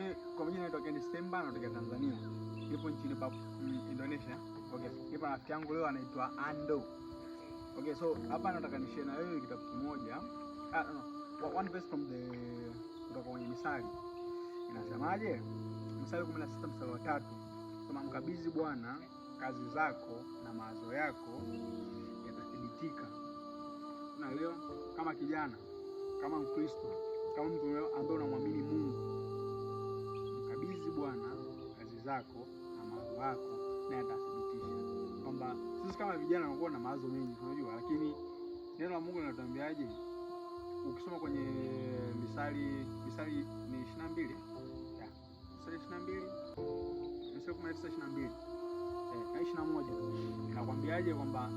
Okay, kwa majina naitwa Ken Semba, natokea Tanzania. Nipo nchini Indonesia. Okay, nipo na rafiki yangu leo anaitwa Ando. Okay, so hapa nataka nishare na wewe kitabu kimoja. Ah, no, no. One verse from the kutoka kwenye Misali. Inasemaje? Misali 16 mstari wa 3. Sema, mkabidhi Bwana kazi zako na mawazo yako yatathibitika. Na leo kama kijana, kama Mkristo, kama mtu ambaye unamwamini Mungu, mkabidhi Bwana kazi zako na mawazo yako na yatathibitisha. Kwamba sisi kama vijana tunakuwa na mawazo mengi, unajua, lakini neno la Mungu linatuambiaje? Ukisoma kwenye Misali ni 22. Yeah. Misali 22. Misali 19 22. 21. Inakwambiaje kwamba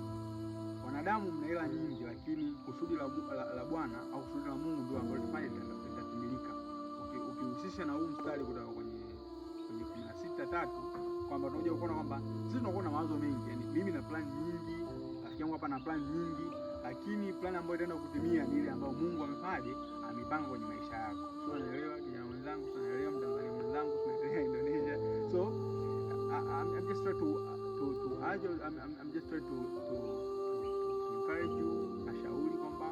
wanadamu mna hela nyingi, lakini kusudi la Bwana au kusudi la Mungu ndio ambalo litafanya litatimilika. Ukihusisha na huu mstari kutoka kwenye 16:3 kwamba tunakuja kuona kwamba sisi tunakuwa na mawazo mengi, yani mimi na plan nyingi, rafiki yangu hapa na plan nyingi, lakini plan ambayo itaenda kutimia ni ile ambayo Mungu amefanyaje, amepanga kwenye maisha yako. Sio, unaelewa kijana mwenzangu, sio unaelewa Mtanzania mwenzangu, sio unaelewa Indonesia. So I'm just trying to urge you, I'm just trying to encourage you, nashauri kwamba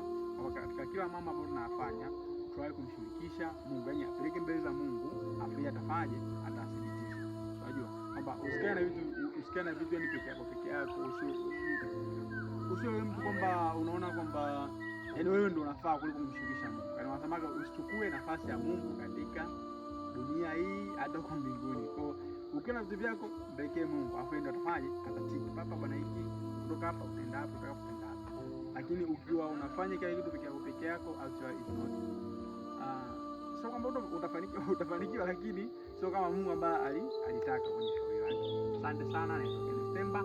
katika kila mambo ambayo tunayafanya try kumshirikisha Mungu, yani apeleke mbele za Mungu, afu yeye atafanyaje, atathibitisha. Unajua kwamba usikae na vitu yani peke yako peke yako, usiwe mtu kwamba unaona kwamba yani wewe ndio unafaa kuliko kumshirikisha Mungu. Yani wanasemaga usichukue nafasi ya Mungu katika dunia hii hata huko mbinguni. Kwa ukiona vitu vyako mpelekee Mungu, afu ndio atafanyaje, atatiki papa bwana, hiki kutoka hapa utaenda hapo, kutoka hapo utaenda hapo. Lakini ukiwa unafanya kila kitu peke yako peke yako, actually it's not sio kwamba utafanikiwa, lakini sio kama Mungu ambaye alitaka kwenye shauri lake. Asante sana, naitwa Ken Semba.